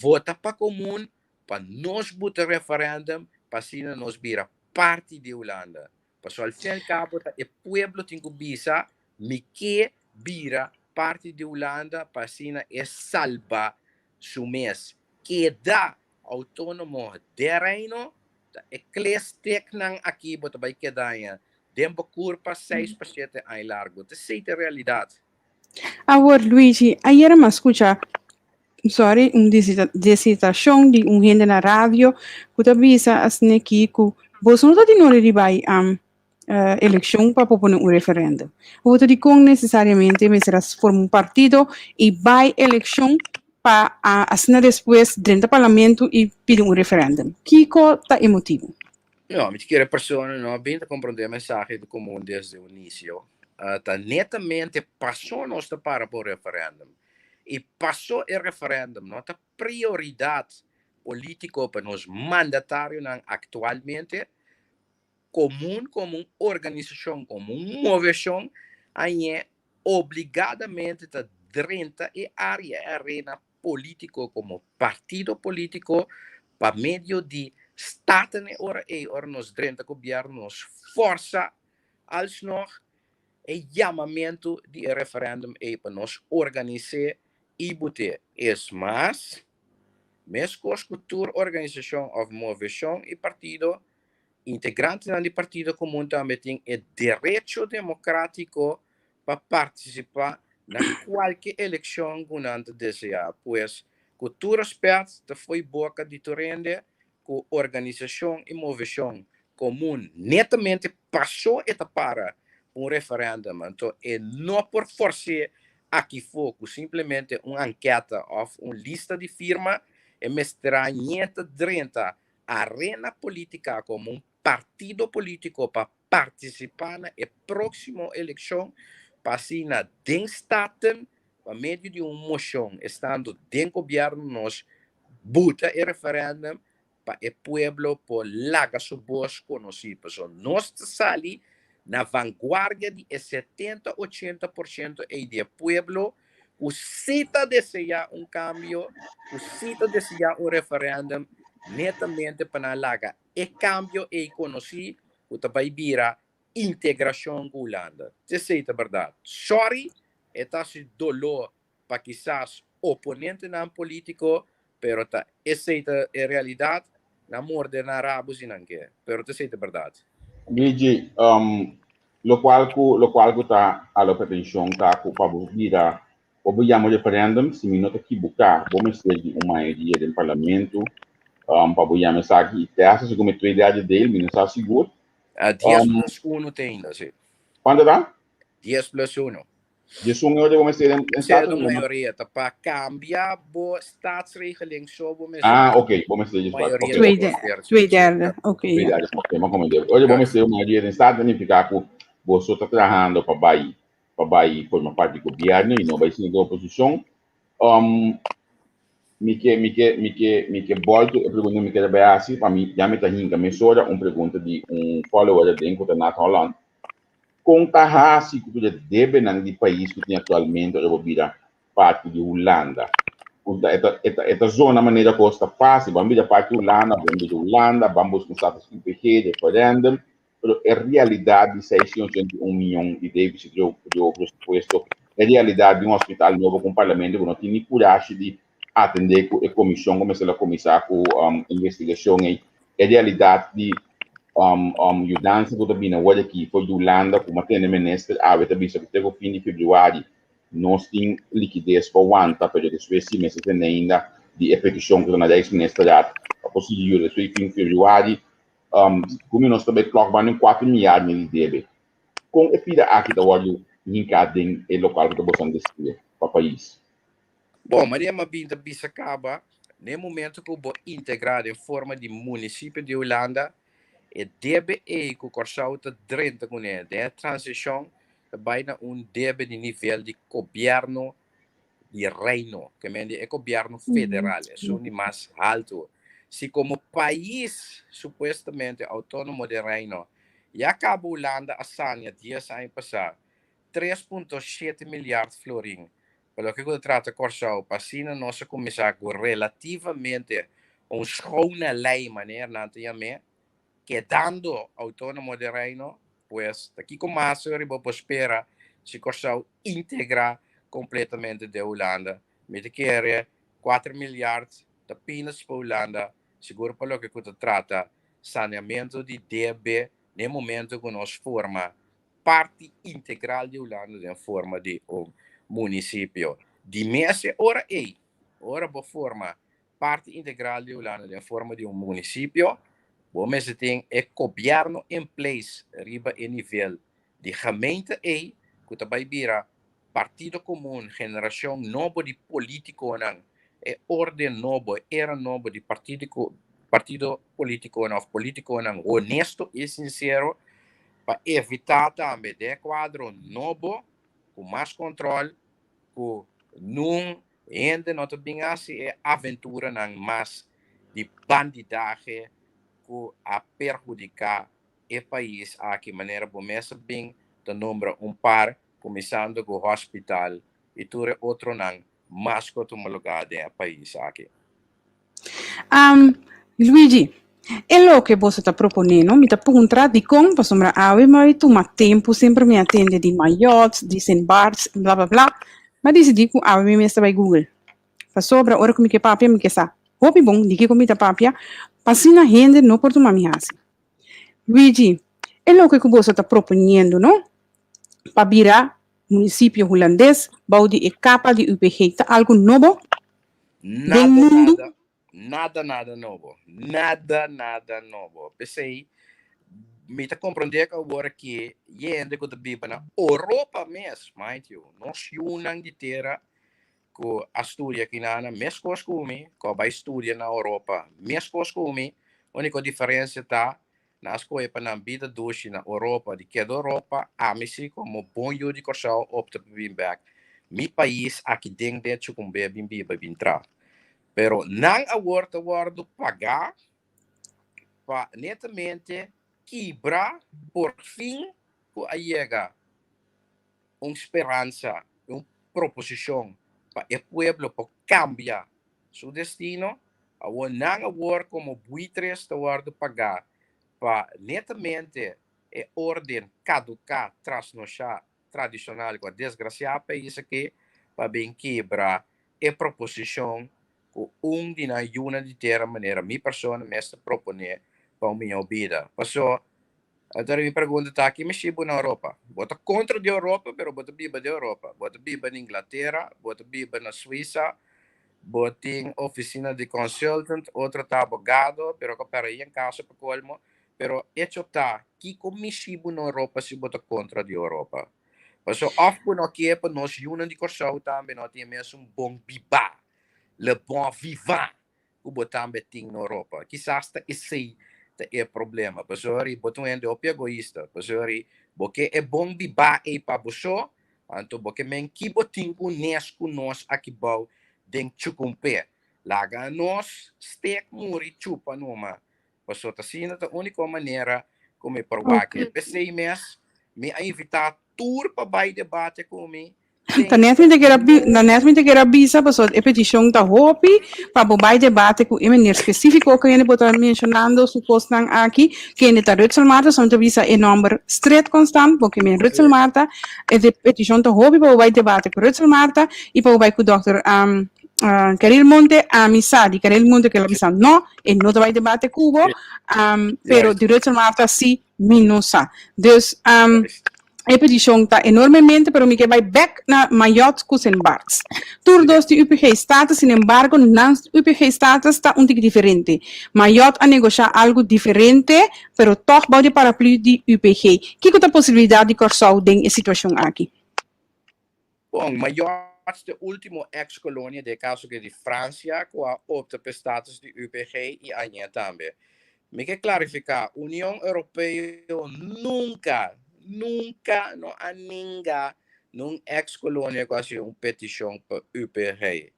C: vota pa komun pa nos buta referèndum pa asina nos bira parti di Hulanda. Pasobra al fin al kabo ta e pueblo tin ku bisa mi ke bira parti di Hulanda pa asina e salba su mes. Keda outónomo den Reino ta e klesteknan aki bo ta bai keda aña den bo kurpa seis pa shete aña largu. Ta esei ta e realidat.
B: Awor Luigi, ayera mi a skucha sorry, un disertacion di un hende na radio cu ta bisa asina aki cu boso no ta tin ora di bay eleccion pa por pone un referendum. Bo ta dicon necesariamente mester a forma un partido y bay eleccion pa asina despues drenta parlamento y pidi un referendum. Kico ta e motibo?
C: No, mi ta kere persona no a bin ta comprende e mensahe di comun desde un inicio. Ta netamente paso nos ta para pa un referendum. I paso e referendum no ta prioridad politico pa nos mandatarionan actualmente, comun como un organisacion, como un movecion, añe obligadamente ta drenta e area, e arena politico como partido politico pa medio di Staten e ora ey, ora nos drenta gobierno nos forsa alsnog E yamamentu di e referendum ei pa nos organis'é i but'é. Es mas, meskos ku tur organisashon òf moveshon i partido, integrantenan di Partido Komun tambe tin e derecho demokrátiko pa partisipá na kualke elekshon ku nan ta deseá. Pues, ku tur rèspèt ta fo'i boka di tur hende ku organisashon i moveshon komun netamente pasó e ta para un referendum, anto e no por fors'é aki fo ku simplemente un anketa òf un lista di firma, e mester a ñeta drenta arena polítika komo un partido polítiko pa partisipá na e próksimo elekshon pa asina den Staten pa medio di un moshon estando den gobièrnu nos buta e referendum pa e pueblo por laga su bos konosí. Pasobra nos ta sali na vanguardia di e setenta, ochenta por shento ei di e pueblo ku si ta deseá un kambio, ku si ta deseá un referendum netamente pa nan laga e kambio ei konosí ku ta bai bira integrashon ku Hulanda. Esei ta bèrdat. Sòri, e ta hasi doló pa kisas oponentenan politico, pero ta esey ta e realidad, nan morde nan rabo si nan ke, pero ta esey ta berdad.
A: Luigi, locual cu locual cu ta hala pretension ta cu pa bo bira bo bo yama referendum, si mi no ta kibuca bo mester di un mayoria den parlamento pa bo yama esaki y te hasta segun mi twee derde deel, mi no sa sigur.
C: Dies plus uno te ainda, si.
A: Cuanto ta?
C: Dies plus uno.
A: Djesun euro bo mester den
C: den
A: Staten?
C: Sendo mayoria ta pa cambia bo staatsregeling so bo mester.
A: Ah, ok, bo mester djes
C: Mayoria
A: ok.
C: ta
B: Twee
C: dos
B: derde,
C: tercio.
B: twee derde, ok,
A: Twee
B: ja.
A: derde, ok, ma comprende. Oye, bo mester un mayoria den Staten significa cu boso ta trahando pa bay pa bay forma parti di gobierno y no bay sinti den oposicion. Um. Mi ke, mi ke, mi ke, mi ke bòltu e pregunta mi kere bai hasi, pa mi ya mi ta hinka mesora un pregunta di un follower aden ku ta Nat Holland. Kon ta hasi ku tur e debenan di pais ku tin aktualmente ora bo bira parti di Hulanda? Ku ta, e ta, e ta, e ta zona manera kos ta fásil, ban bira parti di Hulanda, ban bira Hulanda, ban buska un status UPG, referendum, pero e realidat di 681 miyon di deficit riba presupuesto, e realidat di un hospital nobo ku un parlamento ku no tin ni kurashi di atendé ku e komishon ku mester a kuminsá ku investigashon ei, e realidat di yudansa ku ta bini awor aki for di Hulanda ku matende minister awe ta bisa ku te ku fin di febrüari nos tin likides pa wanta, pero despues si mester tende ainda di e petishon ku ta na Rijksministerraad pa por sigui yuda despues di fin di febrüari. Ku nos ta bai klòk banda un kuater miar mi di debe. Kon e pida aki ta wòrdu hinká den e lokal ku ta boso deskribí pa pais?
C: Bon, Maria Mabin ta bisa kaba, na e momento ku bo integrá den forma di munisipio di Hulanda, e debe ei ku Kòrsou ta drenta kuné den e transishon ta bai na un debe di nivel di gobièrnu di Reino, ke men di e gobièrnu federal, esun di mas haltu. Si komo pais supuestamente outónomo den Reino, ya kaba Hulanda a sania dies aña pasá 3.7 milyard florin pa loke ku ta trata Kòrsou, pa asina nos a kuminsá ku relativamente un schone lei, manera nan ta yam'é, kedando outónomo den Reino, pues ta kiko mas riba bo spera si Kòrsou integrá kompletamente den Hulanda? Mi ta kere kuater milyard ta peanuts pa Hulanda, sigur pa loke ku ta trata saneamentu di debe den momento ku nos forma parti integral di Hulanda den forma di un munisipio. Di mes e ora ei, ora bo forma parti integral di Hulanda den forma di un munisipio, bo mester tin e gobièrnu in place riba e nivel di gemeente ei ku ta bai bira Partido Komun, generashon nobo di polítikonan, e orden nobo, e era nobo di partido polítikonan òf polítikonan honesto i sinsero pa evitá tambe den e kuadro nobo ku mas kòntròl ku nun Hende no ta bin hasi e aventuranan mas di bandidahe ku a perhudiká e pais aki manera bo mes a bin ta nombra un par kuminsando ku hospital i tur e otronan mas ku a tuma lugá den e pais aki.
B: Luigi, e loke boso ta proponé no, mi ta puntra dikon pasobra awe mi a tuma tempu semper mi a tende di Mayotte, di Sint Barts, bla bla bla, mi a disidí ku awe mi mes ta bai Google. Pasobra ora ku mi ke papia mi ke sa hopi bon di kiko mi ta papia pa asina hende no por tuma mi hasi. Luigi, e loke ku boso ta proponiendo no, pa bira munisipio hulandes bou di e kapa di UPG ta algu nobo
C: den mundu? Nada, nada nobo. Nada, nada nobo. P'esei, mi ta komprondé ku awor aki hende ku ta biba na Oropa mes, mind you, nos yunan di tera ku a studia aki nan, meskos ku mi, ku a bai studia na Oropa, meskos ku mi, úniko diferensia ta Nan a skohe pa nan bida dushi na Oropa, di keda Oropa, ami si komo bon yu di Kòrsou opta pa bin bèk mi pais aki den den Chucumbé bin biba i bin traha. Pero nan awor ta wòrdu pagá pa netamente kibra por fin ku a yega un speransa, un proposishon pa e pueblo por kambia su destino. Awor nan awor komo buitres ta wòrdu pagá pa netamente e órden kaduká, trasnoshá, tradishonal ku a desgrasiá pais aki pa bin kibra e proposishon ku un di nan yunan di tera manera mi persona mes ta proponé pa un mihó bida. Paso Anto mi pregunta ta, ki mishi bo na Europa? Bo ta kontra di Europa, pero bo ta biba den Europa. Bo ta biba na Inglatera, bo ta biba na Suisa, bo tin ofisina di consultant, otro ta abogado, pero ko pera yen kaso pa kolmo. Pero echo ta, kiko mishi bo na Europa si bo ta kontra di Europa? Paso of bo no ke pa nos yunan di Kòrsou tambe no tin e mesun bon bibá, le bon vivant. ku bo tambe tin na Europa. Kisas ta esei ta e problema. Pasobra bo ta un hende hopi egoista. Pasobra bo ke e bon bibá ei pa bo so, anto bo ke men ki bo tin ku nes ku nos aki bou den Chucumpé. Laga nos stek muri chupa numa. Pasobra ta asina ta úniko manera ku mi por wak. P'esei mes mi a invitá tur pa bai debate ku mi.
B: Ta net mi ta kier a ta net mi ta kier a bisa pasobra e petishon ta hopi pa bo bai debate ku e meneer spesífiko kende bo ta menshonando su kosnan aki, kende ta Rutsel Marta, so mi ta bisa e nòmber stret konstant, bo ke men Rutsel Marta, e petishon ta hopi pa bo bai debate ku Rutsel Marta i pa bo bai ku dòkter Keril Monte, ami sa di Keril Monte ku el a bisa no, e no ta bai debate ku bo, pero di Rutsel Marta si mi no sa. Dus e petishon ta enormemente, pero mi ke bai bek na Mayotte ku Sint Barts. Tur dos tin UPG status, sin embargo nan UPG status ta un tiki diferente. Mayotte a negoshá algu diferente, pero tòg bou di paraplu di UPG. Kiko ta posibilidat di Kòrsou den e situashon aki?
C: Bon, Mayotte ta e ultimo ex kolonia, den e kaso ke di Fransia, ku a opta pa e status di UPG i aña tambe. Mi ke klarifiká, Union Europeo nunka, nunka no a ninga nun ex kolonia ku a hasi un petishon pa UPG.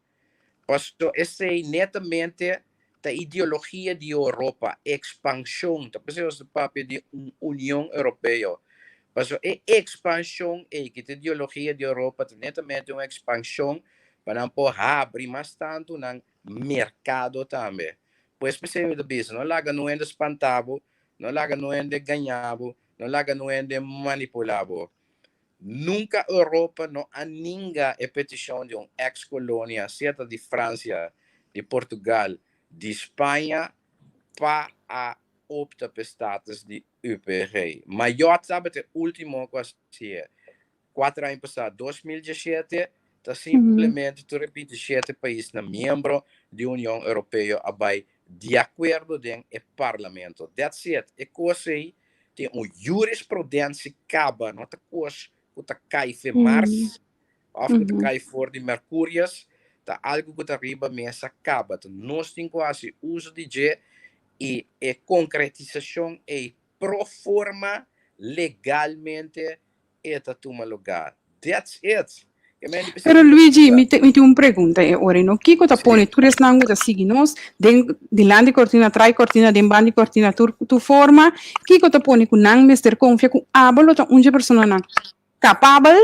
C: Pasobra esei netamente ta ideologia di Europa, ekspanshon. Ta p'esei nos ta papia di un Union Europeo. Pasobra e ekspanshon ei ki ta ideologia di Europa ta netamente un ekspanshon pa nan por habri mas tantu nan merkado tambe. Pues p'esei mi ta bisa, no laga no hende spanta bo, no laga no hende gaña bo, no laga no hende manipula bo. Nunka Europa no a ninga e petishon di un eks kolonia, sea ta di Fransia, di Portugal, di Spaña, pa a opta p'e status di UPG. Mayotte tabata e ultimo ku a hasié. Kuater aña pasá, 2017, ta simplemente tur e 27 paisnan miembro di Union Europeo a bai di akuerdo den e parlamento. That's it. E kos ei tin un jurisprudentie kaba, no ta kos ku ta kai fe Mars òf ku ta kai for di Mercurius, ta algu ku ta riba mesa kaba. Ta nos tin ku hasi uso di dje i e konkretisashon ei pro forma legalmente e ta tuma lugar. That's it.
B: Pero Luigi, mi te, mi tin un pregunta e ora no. Kiko ta pone tur esnan ku ta sigui nos den dilanti kortina, trai kortina, den bandi kortina, tur tur forma, kiko ta pone ku nan mester konfia ku abo lo ta un dje personanan kapabel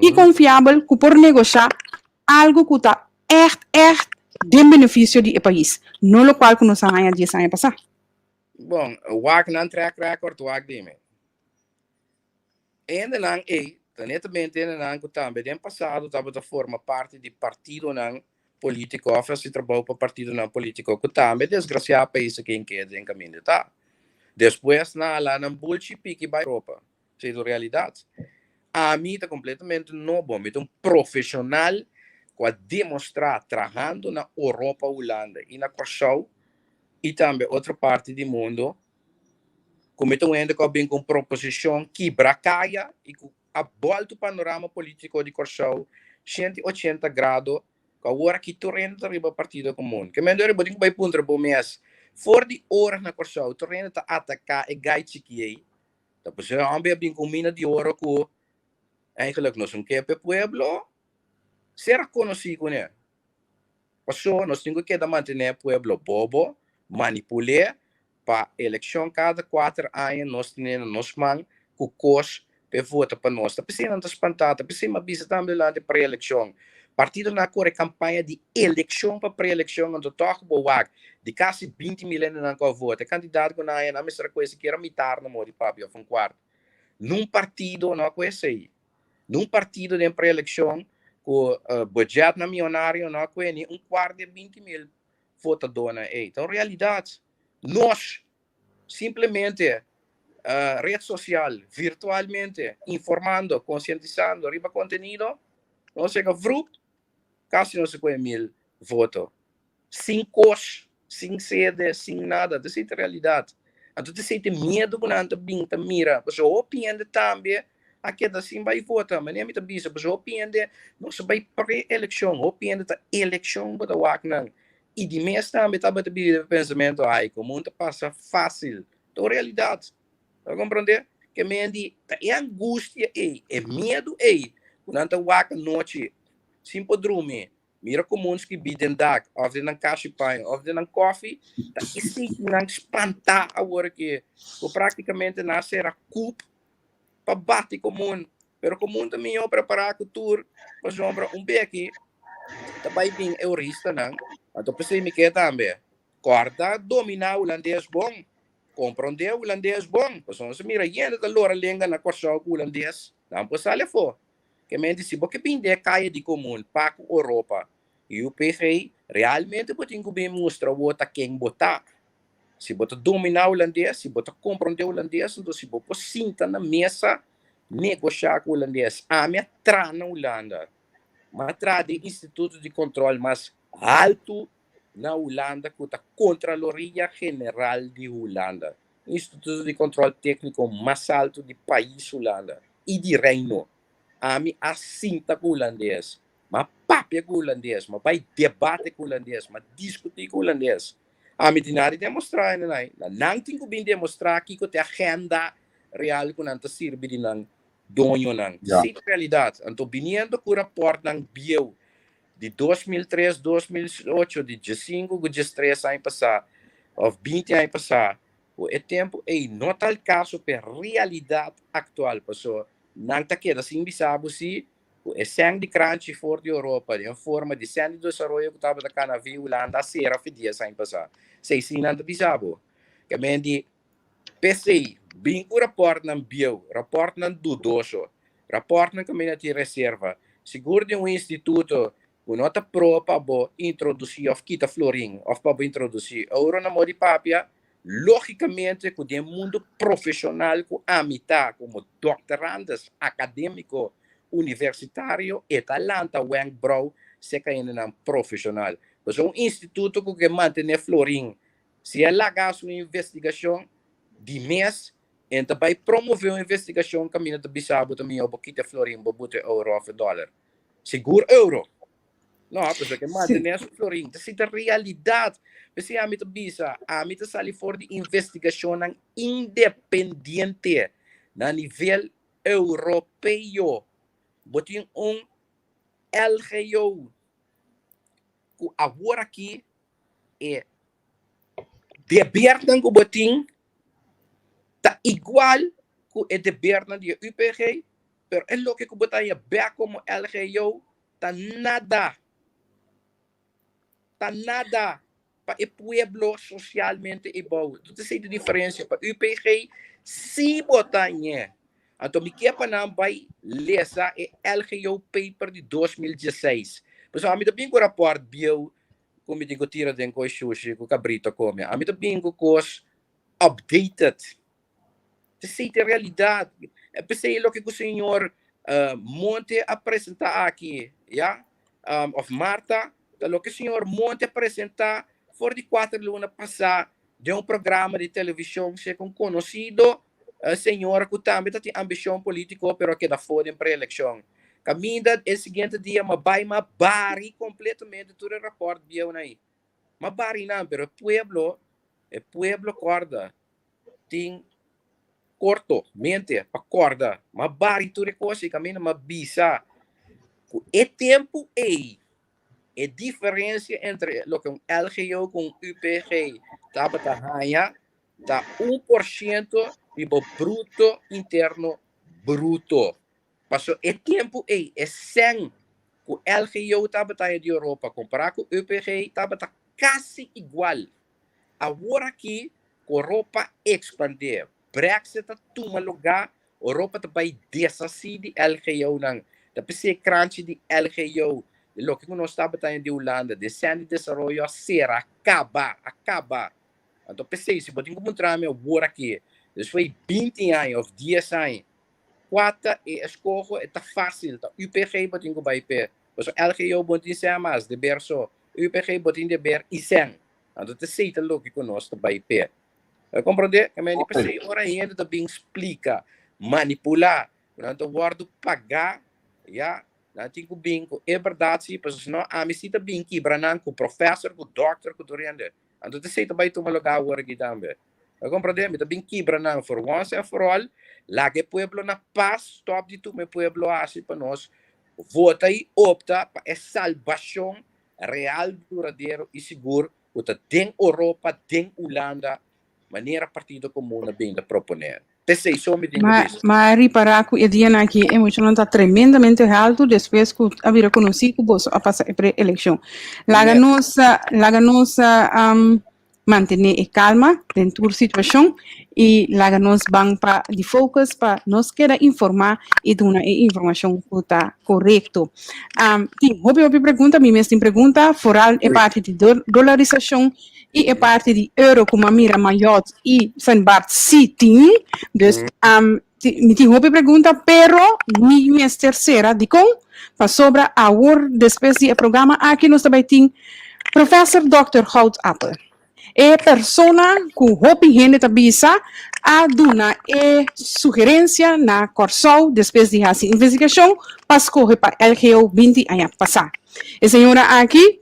B: i konfiabel ku por negoshá algu ku ta ègt ègt den benefisio di e pais, no lokual ku nos a haña dies aña pasá.
C: Bon, wak nan track record, wak dime. Hendenan ei ta netamente hendenan ku tambe den pasado tabata forma parti di partidonan polítiko òf hasi trabou pa partidonan polítiko ku tambe desgrasiá pais aki en keda den kaminda ta. Despues nan a la nan bulchi piki bai Europa. Esei ta un realidat. Ami ta kompletamente nobo. Mi ta un profeshonal ku a demostrá trahando na Oropa, Hulanda i na Kòrsou i tambe otro parti di mundu ku mi ta un hende ku a bin ku un proposishon kibra kaya i ku a bòltu panorama polítiko di Kòrsou 180 grado ku awor aki tur hende ta riba Partido Komun. Ke men dor bo tin ku bai puntra bo mes for di ora na Kòrsou tur hende ta ataká e gai chiki ei ta pasobra e hòmber a bin ku un mina di oro ku eigenlijk nos un ke pa e pueblo ser konosí kuné. Paso nos tin ku keda mantené e pueblo bobo, manipul'é pa elekshon kada kuater aña nos tene na nos man ku kos pa e vota pa nos. Ta p'esei nan ta spantá, ta p'esei mi a bisa tambe durante pre-elekshon. Partidonan a kore kampaña di elekshon pa pre-elekshon anto tòg bo wak di kasi 20 mil hendenan ku a vota e kandidat ku nan haña nan mester a kohe sikiera mitar na moda di papia òf un kuart. Nun partido no a kohe esei. Nun partido den preelekshon ku budgetnan mionario no a kue ni un kuart di e 20 mil votadónan ei. Ta un realidat. Nos simplemente red sosial, virtualmente, informando, konsientisando riba kontenido, nos yega vrup kasi nos a kue mil voto. Sin kos, sin sede, sin nada. Ta esei ta realidat. Anto ta esei ta e miedu ku nan ta bin ta mira. Pasobra hopi hende tambe a keda sin bai vota. Manera mi ta bisa, pasobra hopi hende no sa bai pre-elekshon. Hopi hende ta elekshon bo ta wak nan. I di mes tambe tabata bira e pensamentu, ai, komo ta pasa fásil. Ta un realidat. Bo ta komprondé? Ke men di ta e angustia ei, e miedu ei ku nan ta wak anochi sin por drumi. Mira komun skibí den dak òf den nan kashi paña òf den nan kòfi, ta esei ku nan spantá awor aki, ku práktikamente nan a sera kùp pa bati komun. Pero komun ta mihó prepará ku tur, pasobra un beki ta bai bin euristanan, anto p'esei mi ke tambe kòrda dominá hulandes bon, komprondé hulandes bon, pasobra nos a mira yende ta lora lenga na Kòrsou ku hulandes, nan por sali afó. Ke mente si bo ke bin den e kaya di komun pa ku Oropa i UPG, realmente bo tin ku bin mustra bo ta ken bo ta. Si bo ta dominá hulandes, si bo ta komprondé hulandes, anto si bo por sinta na mesa negoshá ku hulandes. Ami a traha na Hulanda. Mi a traha den instituto di kòntròl mas haltu na Hulanda ku ta Kontraloria General di Hulanda, instituto di kòntròl tékniko mas altu di pais Hulanda i di Reino. Ami a sinta ku hulandes, mi a papia ku hulandes, mi a bai debate ku hulandes, mi a diskutí ku hulandes. Ami tin nada di demostrá hendenan. Na nan tin ku bin demostrá kiko ta e agenda real ku nan ta sirbi di nan doñonan. Esei ta realidat. Anto biniendo ku rapòrtnan bieu Di 2003, 2008, di diesinku ku diestres aña pasá òf binti aña pasá, ku e tempu ei no ta al kaso p'e realidat aktual, paso nan ta keda sin bisa bo si ku e sèn di kranchi for di Europa den forma di sèn di desaroyo ku tabata kana via Hulanda a sera fi dies aña pasá. Esei si nan ta bisa bo. Ke men di p'esei bin ku rapòrtnan bieu, rapòrtnan dudoso, Rapòrtnan kaminda tin reserva. Sigur di un instituto ku no ta pro pa bo introdusí òf kita florin òf pa bo introdusí euro na moda di papia, lógikamente ku den mundu profeshonal ku ami ta komo dòkterandes akadémiko universitario e ta lanta wènkbrou serka hendenan profeshonal. Pasobra un instituto ku ke mantené florin si e laga su investigashon di mes En ta bai promove un investigashon kaminda ta bisa bo ta mihó bo kita e florin bo buta e euro òf e dòler. Sigur euro. No, pasobra ke mantené su florin. Ta si ta realidat. P'esei ami ta bisa, ami ta sali for di investigashonnan independiente na nivel europeo. Bo tin un LGO ku awor aki e debernan ku bo tin ta igual ku e debernan di e UPG, pero e loke ku bo ta haña bèk komo LGO ta nada. Ta nada pa e pueblo sosialmente ebou. Entonces esei ta e diferensia. Pa UPG si bo ta hañ'é. Anto mi ke pa nan bai lesa e LGO paper di 2016. Pasobra ami ta bin ku rapòrt bieu ku mi tin ku tira den kos shushi ku kabrito kome. Ami ta bin ku kos updated. Esei ta e realidat. P'esei loke ku señor Monte a presenta aki, ya, of Marta, ta loke señor Monte a presenta for di kuater luna pasá den un programa di televishon serka un konosido señora ku tambe ta tin ambishon polítiko pero a keda afó den preelekshon. Kaminda e siguiente dia m'a bai m'a bari kompletamente tur e rapòrt bieunan ei. M'a bari nan pero e pueblo, e pueblo kòrda tin korto mente pa kòrda. M'a bari tur e kos ei kaminda m'a bisa ku e tempu ei e diferensia entre loke un LGO ku un UPG tabata haña ta 1% di bo bruto interno bruto. Paso e tempu ei e sèn ku LGO tabata haña di Europa kompará ku UPG tabata kasi igual. Awor aki ku Europa ekspandé, Brexit a tuma lugá, Europa ta bai deshasí di LGOnan. Ta p'esei e kranchi di LGO, di loke ku nos tabata haña di Hulanda, di e sèn di desaroyo a sera, a kaba, a kaba. Anto p'esei si bo tin ku puntra mi awor aki, despues di binti aña òf dies aña, kua ta e eskoho? E ta fásil, ta UPG bo tin ku bai p'e. Pasobra LGO bo no tin sèn mas, deber so. UPG bo tin deber i sèn. Anto ta esei ta loke ku nos ta bai p'e. Bo a komprondé? Ke mende p'esei ora hende ta bin splika, manipulá, ku nan ta wòrdu pagá, ya, nan tin ku bin ku e bèrdat si, pasobra si no ami si ta bin kibra nan ku profèsor, ku dòkter, ku tur hende. Anto ta esei ta bai tuma lugá awor aki tambe. Bo a komprondé? Mi ta bin kibra nan for once and for all, laga e pueblo na pas, stòp di tuma e pueblo hasi pa nos vota i opta pa e salbashon. real, duradero i sigur ku ta den Oropa, den Ulanda, manera Partido Komun a bin ta proponé. P'esei so mi tin ku
B: Ma
C: bisa.
B: ma ripará ku e dianan aki e muchanan ta tremendamente haltu despues ku a bira konosí ku boso a pasa e pre-elekshon. Laga
C: Net.
B: nos laga nos mantené e kalma den tur situashon i laga nos ban pa di focus pa nos keda informá i duna e informashon ku ta korekto. Tin hopi hopi pregunta, mi mes tin pregunta, foral e parti di dolarisashon i e parti di euro ku mi a mira Mayotte i Sint Bart si tin. Dus mi tin hopi pregunta pero mi mester sera dikon pasobra awor despues di e programa aki nos ta bai tin Professor Dòkter Goudappel e persona ku hopi hende ta bisa a duna e sugerensia na Kòrsou despues di hasi investigashon pa skohe pa LGO binti aña pasá. E señora aki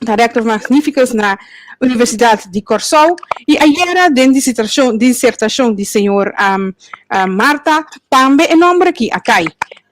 B: ta rector magnificus na Universidad di Kòrsou i ayera den disertashon disertashon di señor Marta tambe e nomber aki a kai.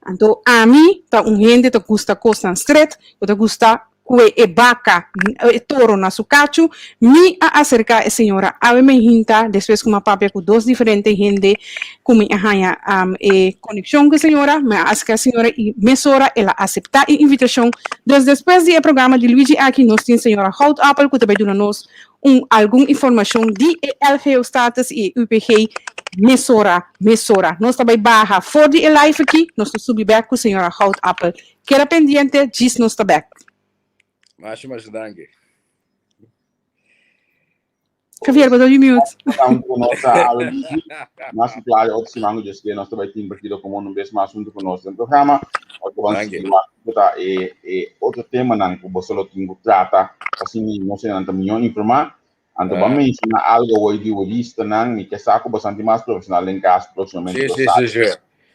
B: Anto ami ta un hende ta gusta kosnan stret, ku ta gusta kue e baka, e toro na su kachu. Mi a aserká e señora awe mi hinta despues ku mi a papia ku dos diferente hende ku mi a haña e konekshon ku e señora, mi a aserká e señora i mesora el a aseptá e invitashon. Dus despues di e programa di Luigi aki nos tin señora Goudappel ku ta bai duna nos un algun informashon di e LGO status i e UPG mesora mesora. Nos ta bai baha for di e live aki, nos ta subi bèk ku señora Goudappel. Keda pendiente, djis nos ta bèk.
C: Masha masha danki.
B: Javier, bo ta di mute.
A: Tanto ku nos ta awe bibi. Mas ku klaro otro siman ku Dios ke nos ta bai tin Partido Komun un bes mas huntu ku nos den programa. Otro ban
C: Danki.
A: sigui wak ku ta e e otro temanan ku boso lo tin ku trata pa asina nos hendenan ta mihó informá. Anto ban menshoná algo awor di huristanan, mi ke sa ku boso tin mas profesional den kas próksimamente
C: Sí,
A: lo
C: sí,
A: sa
C: sí, sí.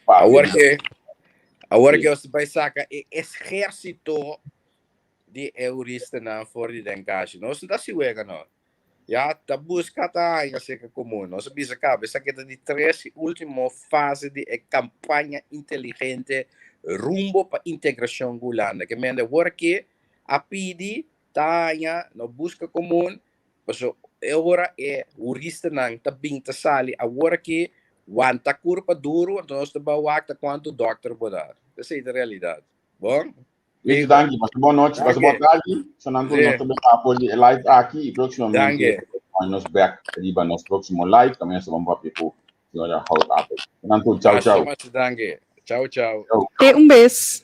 A: papia
C: Awor
A: di
C: ke awor
A: Sí.
C: ke nos bai saka e ejército di e huristanan for di den kashi. Nos no ta hasi wega no. Ya ta buska ta haña seka komun. Nos a bisa kaba esaki ta di tres i ultimo fase di e kampaña inteligente rumbo pa integrashon ku Hulanda. Ke mende awor aki a pidi ta haña no buska komun paso e ora e huristanan ta bin ta sali awor aki wanta kurpa duru anto nos ta bai wak ta kuantu dòkter bo ta. Esei ta realidat. Bon?
A: Listo, danki. Pasa bon nochi, pasa bon tardi. Sonan tur nos ta beta for di e live aki i próximamente join nos back riba nos próximo live. También nos ta ban papia ku señora Hout Appel. Sonan tur, chau chau.
C: Masha, masha danki. Chau, chau.
B: Te un bes.